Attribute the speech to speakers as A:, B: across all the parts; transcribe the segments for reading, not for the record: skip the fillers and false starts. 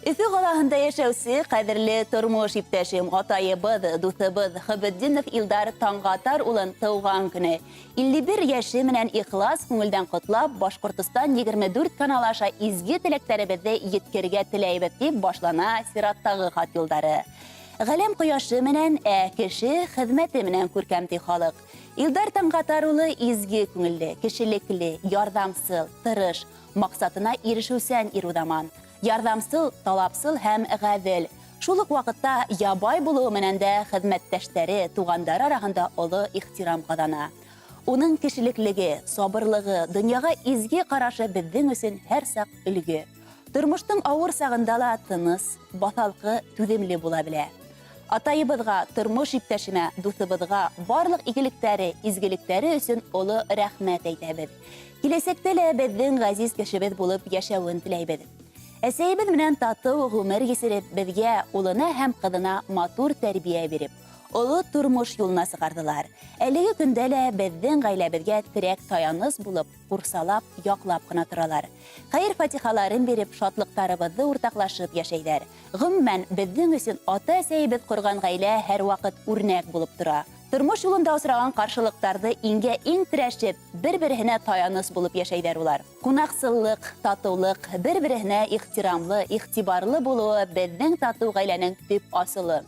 A: Өфө ҡалаһында йәшәүсе ҡәҙерле тормош иптәшем, атайыбыҙ, дуҫыбыҙ Хөбетдинов Илдар Таңғатар улын тыуған көнө 51 йәше менән ихлас күңелдән ҡотлап, Башҡортостан 24 каналы аша изге теләктәребеҙҙе еткерергә теләйбеҙ, тип башлана сираттағы хат юлдары. Ғаләм ҡояшы менән, ә кеше хеҙмәте менән күркәм, ти халыҡ. Илдар Таңғатар улы изге күңелле, кешелекле, ярҙамсыл, тырыш, маҡсатына ирешеүсән ир уҙаман. Ярҙамсыл, талапсыл һәм ғәҙел. Шул уҡ ваҡытта ябай булыуы менән дә хеҙмәттәштәре, туғандары араһында оло ихтирам ҡаҙана. Уның кешелеклеге, сабырлығы, донъяға изге ҡарашы беҙҙең өсөн һәр саҡ өлгө. Тормоштоң ауыр сағында ла тыныс, баҫалҡы, түҙемле була белә. Атайыбыҙға, тормош иптәшемә, дуҫыбыҙға барлыҡ игелектәре, изгелектәре өсөн оло рәхмәт әйтәбеҙ. Киләсәктә лә беҙҙең ғәзиз кешебеҙ булып йәшәүен теләйбеҙ. Әсәйебеҙ менән татыу ғүмер кисереп, беҙгә, улына һәм ҡыҙына матур тәрбиә биреп, оло тормош юлына сығарҙылар. Әлеге көндә лә беҙҙең ғаиләбеҙгә терәк-таяныс булып, ҡурсалап, яҡлап ҡына торалар. Хәйер-фатихаларын биреп, шатлыҡтарыбыҙҙы уртаҡлашып йәшәйҙәр. Ғөмүмән, беҙҙең өсөн ата-әсәйебеҙ ҡорған ғаилә һәрваҡыт үрнәк булып тора. Тормош юлында осраған ҡаршылыҡтарҙы иңгә-иң терәшеп, бер-береһенә таяныс булып йәшәйҙәр улар. Ҡунаҡсыллыҡ, татыулыҡ, бер-береһенә ихтирамлы, иғтибарлы булыуы беҙҙең татыу ғаиләнең төп асылы.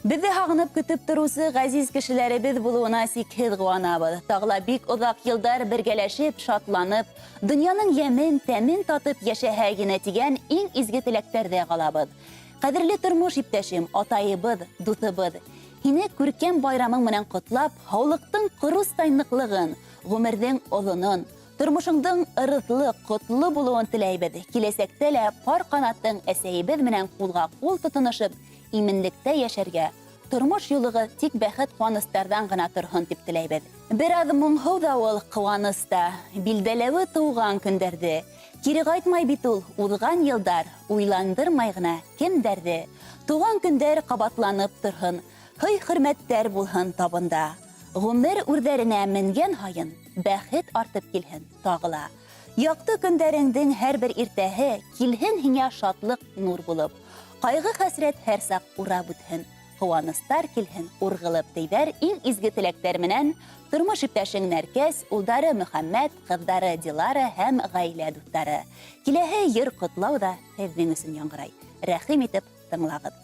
A: Беҙҙе һағынып көтөп тороусы ғәзиз кешеләребеҙ булыуына сикһеҙ ҡыуанабыҙ. Тағы ла бик оҙаҡ йылдар бергәләшеп, шатланып, донъяның йәмен, тәмен татып йәшәһә генә тигән иң изге теләктәрҙә ҡалабыҙ. Ҡәҙерле тормош иптәшем, атайыбыҙ, дуҫыбыҙ, һине күркәм байрамың менән ҡотлап, һаулыҡтың ҡоростай ныҡлығын, ғүмерҙең оҙонон, тормошоңдоң ырыҫлы, ҡотло булыуын теләйбеҙ. Киләсәктә лә пар ҡанаттың әсәйебеҙ менән ҡулға ҡул тотоношоп, именлектә йәшәргә, тормош юлығыҙ тик бәхет ҡыуаныстарҙан ғына торһон тип теләйбеҙ. Бер аҙ моңһоу ҙа ул, ҡыуаныс та, билдәләүе тыуған көндәрҙе. Кире ҡайтмай бит ул уҙған йылдар, уйландырмай ғына кемдәрҙе. Тыуған көндәр ҡабатланып торһон, һый-хөрмәттәр булһын табында. Ғүмер үрҙәренә менгән һайын бәхет артып килһен тағы ла. Яҡты көндәреңдең һәр бер иртәһе килһен һиңә шатлыҡ нур булып. Ҡайғы-хәсрәт һәр саҡ урап үтһен, ҡыуаныстар килһен урғылып, тейҙәр иң изге теләктәр менән тормош иптәшең Нәркәс, улдары Мөхәммәт, ҡыҙҙары Дилара һәм ғаилә дуҫтары. Киләһе йыр ҡотлау ҙа һеҙҙең өсөн яңғырай. Рәхим итеп тыңлағыҙ.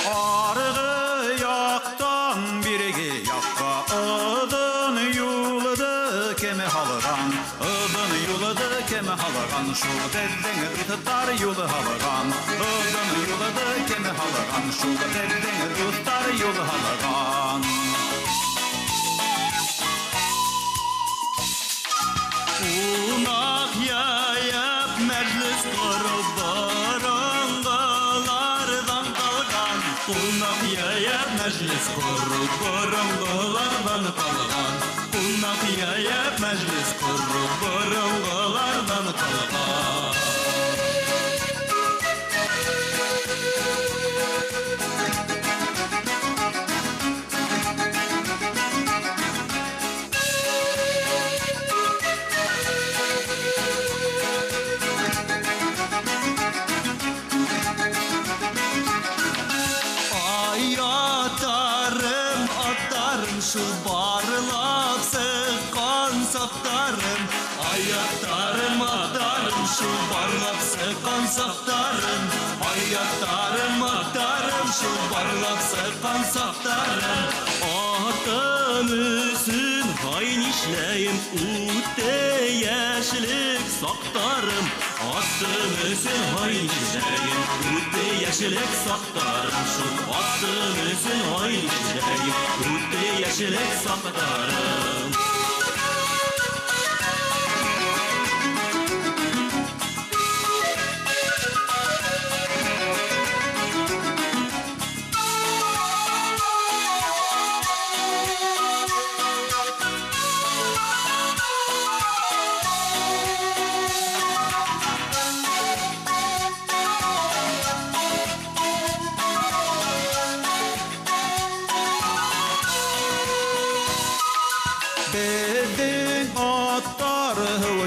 B: Арғы яҡтан биреге яҡҡа оҙон юлды кем һалған? Оҙон юлды кем һалған? Шул беҙҙең дуҫтар юлы һалған. Оҙон юлды кем һалған? Шул беҙҙең дуҫтар юлы һалған. Ҡунаҡ йыйып мәжлес ҡороп боронғоларҙан ҡалған. Ҡунаҡ йыйып мәжлес ҡороп боронғоларҙан ҡалған. Ҡунаҡ йыйып мәжлес ҡороп боронғоларҙан ҡалған. Ай аттарым, аттарым, шул барлап сыҡҡан саҡтарым. Ай аттарым, аттарым, шул барлап сыҡҡан саҡтарым. Ай аттарым, аттарым, шул барлап сыҡҡан саҡтарым. Атым өсөн һай нишләйем, үтте йәшлек саҡтарым. Атым өсөн һай нишләйем, үтте йәшлек саҡтарым. Шул атым өсөн һай нишләйем, үтте йәшлек саҡтарым.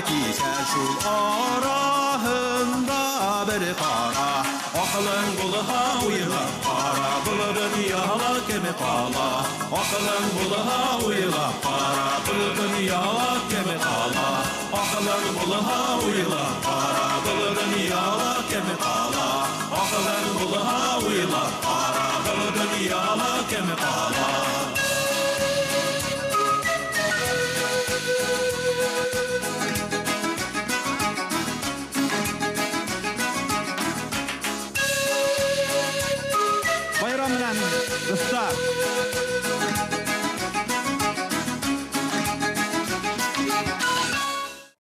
B: Кисә шул араһында бер ҡара. Аҡылың булһа, уйлап ҡара, был донъяла кем ҡала? Аҡылың булһа, уйлап ҡара, был донъяла кем ҡала? Аҡылың булһа, уйлап ҡара, был донъяла кем ҡала? Аҡылың булһа, уйлап ҡара, был донъяла кем ҡала?
C: Байрам менән, дуҫтар!